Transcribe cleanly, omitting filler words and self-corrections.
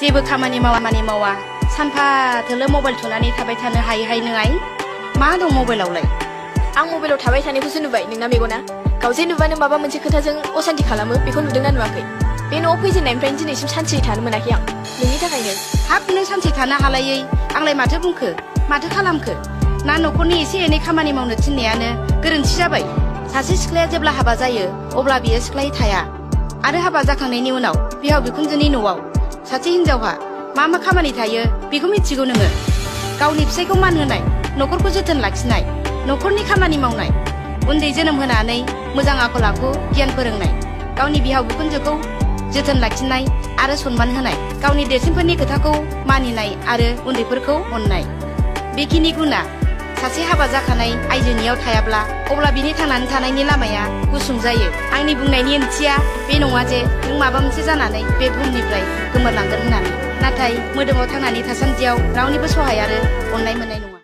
जेबो खामानि मावा सानफा थोलो मबाइल थुनानै थाबाय थानो हायै नोंआइ मा दं मबाइलावलाय आं मबाइलाव थाबाय थानायखौसो नुबाय नोंना मेगना गावजे नुबानो माबा मोनसे खोथाजों असान्ति खालामो बेखौ नुदोंना नुवाखै बे न'आव फैजेननायनिफ्रायनो दिनैसिम सान्थियै थानो मोनाखै आं नोंनि थाखायनो हाब नों सानसे थानो हालायै आंलाय माथो बुंखो माथो खालामखो ना न'खरनि एसे एनै खामानि मावनो थिननायानो गोरोन्थि जाबाय सासे सिख्लाया जेब्ला हाबा जायो अब्ला बियो सिख्लायै थाया आरो हाबा जाखांनायनि उनाव बिहाव बिखुनजोनि न'आव सासे हिनजावहा मा खामानि थायो बेखौ मिथिगौ नोङो गावनि फिसायखौ मान होनाय न'खरखौ जोथोन लाखिनाय न'खरनि खामानि मावनाय उन्दै जोनोम होनानै मोजां आखल आखु गियान फोरोंनाय गावनि बिहाव बिखुनजोखौ जोथोन लाखिनाय आरो सनमान होनाय गावनि देरसिनफोरनि खोथाखौ मानिनाय आरो उन्दैफोरखौ अननाय बेखिनि गुना सासे हाबा जाखानाय आइजोनियाव थायाब्ला अब्ला बिनि थांनानै थानायनि लामाया गुसुं जायो आंनि बुंनायनि ओंथिया बे नङा जे नों माबा मोनसे जानानै बे बुहुमनिफ्राय गोमोरलांगोन होननानै नाथाय मोदोमाव थांनानै थासान्दियाव रावनिबो सहाय आरो अननाय मोननाय नङा।